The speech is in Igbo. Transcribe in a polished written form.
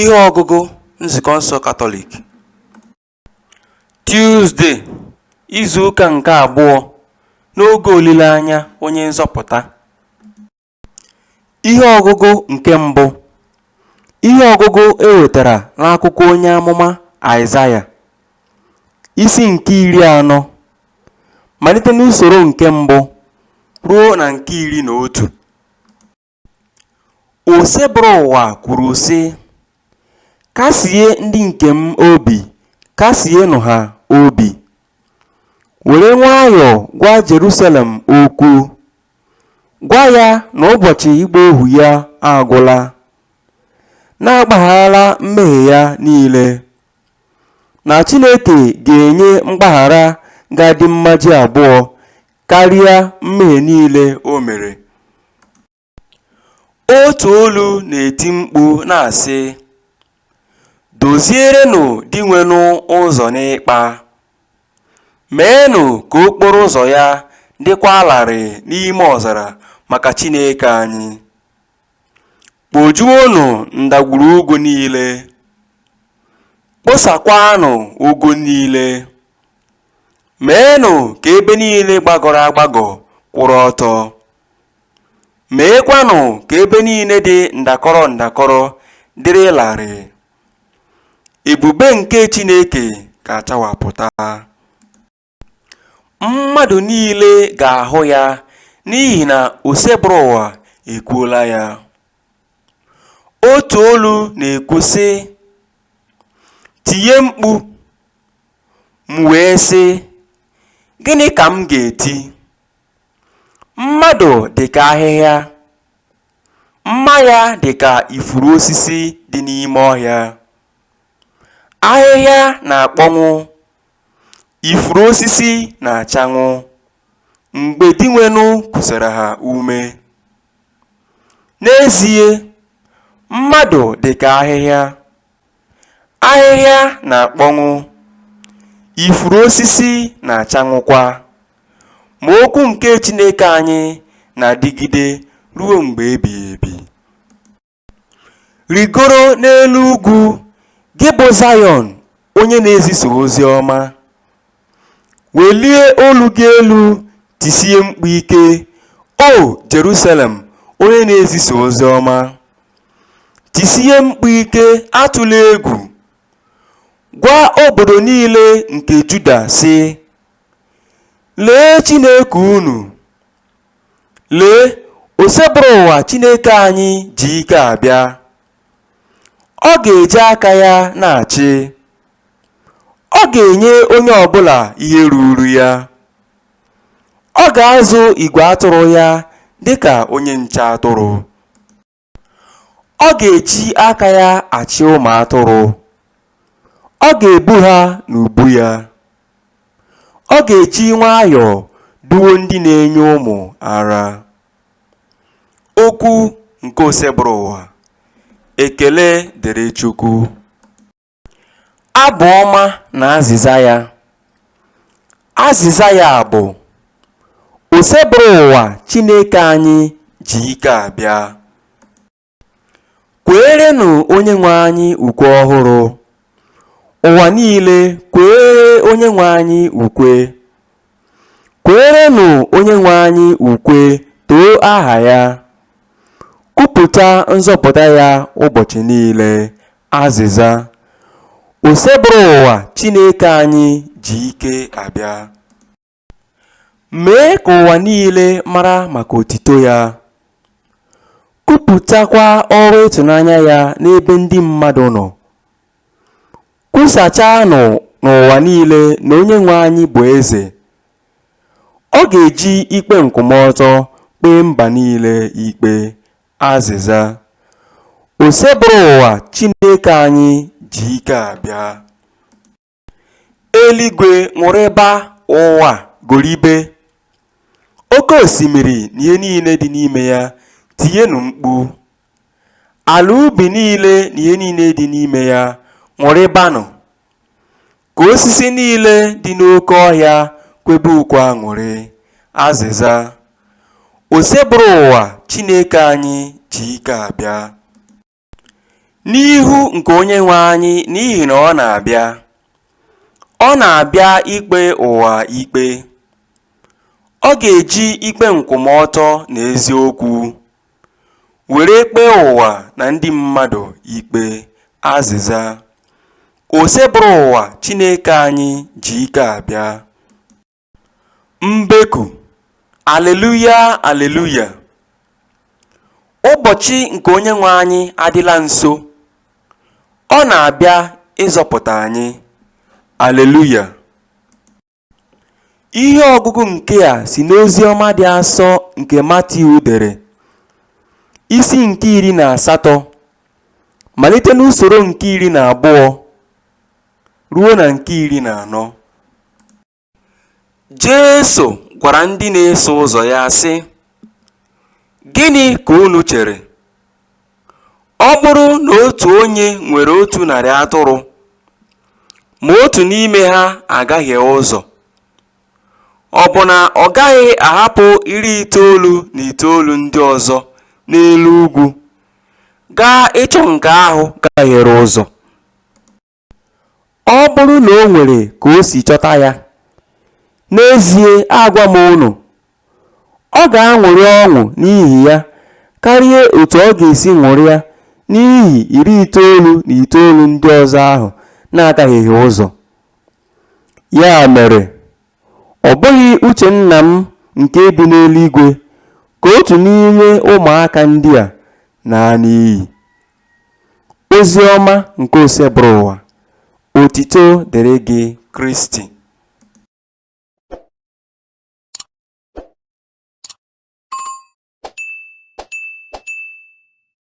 Ihe ọgụgụ Nzukọ nsọ Katọlik. Tuuzde, izu ụka nke abụọ n'oge olileanya Onye nzọpụta. Ihe ọgụgụ nke mbụ. Ihe ọgụgụ e wetara n'akwụkwọ onye amụma Aịzaya, isi nke 40, malite n'usoro nke mbụ ruo na nke 11. Osebụrụwa kwuru sị, Kasie ndị nke m obi, kasienụ ha obi. Were nwayọ gwa Jerusalem okwu, gwa ya na ụbọchị ịgba ohu ya agwụla, na a gbagharala mmehie ya niile, na Chineke ga-enye mgbaghara ga-adị mmaji abụọ karịa mmehie niile o mere. Otu olu na-eti mkpu na-asị, Dozierenụ Dinwenụ ụzọ n'ịkpa, meenụ ka okporo ụzọ ya dịkwa larịị n'ime ọzara maka Chineke anyị. Kpojuonụ ndagwurugwu niile, kposakwanụ ugwu niile. Meenụ ka ebe niile gbagọrọ agbagọ kwụrụ ọtọ. Meekwanụ ka ebe niile dị ndakọrọ ndakọrọ dịrị larịị. Ebube nke Chineke ga-achawapụta. Mmadụ niile ga-ahụ ya n'ihi na Osebụrụwa ekwuola ya. Otu olu na-ekwu sị, Tie mkpu! M wee sị, Gịnị ka m ga-eti? Mmadụ dị ka ahịhịa, mma ya dị ka ifuru osisi dị n'ime ọhịa. Ahịhịa na-akpọnwụ, ifuru osisi na-achanwụ, mgbe Dinwenụ kusara ha ume. N'ezie, mmadụ dị ka ahịhịa. Ahịhịa na-akpọnwụ, ifuru osisi na-achanwụkwa, ma okwu nke Chineke anyị na-adịgide ruo mgbe ebighị ebi. Rịgoro n'elu ugwu, gị bụ Zayọn onye na-ezisa ozi ọma. Welie olu gị elu tisie mkpu ike, O Jerusalem onye na-ezisa ozi ọma. Tisie mkpu ike, atụla egwu. Gwa obodo niile nke Juda sị, Lee Chineke unu! Lee, Osebụrụwa Chineke anyị ji ike abịa. Ọ ga-eji aka ya na-achị. Ọ ga-enye onye ọbụla ihe ruuru ya. Ọ ga-azụ igwe atụrụ ya dịka onye nche atụrụ. Ọ ga-eji aka ya achị ụmụ atụrụ. Ọ ga-ebu ha n'ubu ya. Ọ ga-eji nwayọọ duo ndị na-enye ụmụ ara. Okwu nke Osebụrụwa. Ekele dịrị Chukwu. Abụ ọma na azịza ya. Azịza ya bụ, Osebụrụwa Chineke anyị ji ike abịa. Kweerenụ Onyenweanyị ukwe ọhụrụ. Ụwa niile kweere Onyenweanyị ukwe. Kweerenụ Onyenweanyị ukwe too aha ya. Kwupụta nzọpụta ya ụbọchị niile. Azịza. Osebụrụwa Chineke anyị ji ike abịa. Mee ka ụwa niile mara maka otito ya, kwupụtakwa ọrụ ịtụnanya ya n'ebe ndị mmadụ nọ. Kwusachaanụ n'ụwa niile na Onyenweanyị bụ eze. Ọ ga-eji ikpe nkwụmọtọ kpee mba niile ikpe. Azịza. Osebụrụwa Chineke anyị ji ike abịa. Eluigwe ṅụrịba, ụwa golibe. Oke osimiri na ihe niile dị n'ime ya tienụ mkpu. Ala ubi niile na ihe niile dị n'ime ya ṅụrịbanụ. Ka osisi niile dị n'oke ọhịa kwebe ukwe aṅụrị. Azịza. Osebụrụwa Chineke anyị ji ike abịa. N'ihu nke Onyenwe anyị n'ihi na ọ na-abịa. Ọ na-abịa ikpe ụwa ikpe. Ọ ga-eji ikpe nkwụmọtọ na eziokwu were kpee ụwa na ndị mmadụ ikpe. Azịza. Osebụrụwa Chineke anyị ji ike abịa. Mbeku, Aleluya, Aleluya! Ụbọchị nke Onyenwe anyị adịla nso. Ọ na-abịa ịzọpụta anyị. Aleluya! Ihe ọgụgụ nke a si n'Oziọma dị asọ nke Matiu dere, isi nke 18, malite n'usoro nke 12 ruo na nke 14. Jesu gwara ndị na-eso ụzọ ya sị, Gịnị ka unu chere? Ọ bụrụ na otu onye nwere 100 atụrụ, ma otu n'ime ha agahie ụzọ, ọ bụ na ọ gaghị ahapụ 99 ndị ọzọ n'elu ugwu gaa ịchọ nke ahụ gahiere ụzọ? Ọ bụrụ na o nwere ka o si chọta ya, n'ezie agwa m unu, ọ ga-aṅụrị ọṅụ n'ihi ya karịa otu ọ ga-esi ṅụrịa n'ihi 99 ndị ọzọ ahụ na-agahieghị ụzọ. Ya mere, ọ bụghị uche Nna m nke bi n'eluigwe ka otu n'ime ụmụaka ndị a naa n'iyi. Oziọma nke Osebụrụwa. Otito dịrị gị Kristi.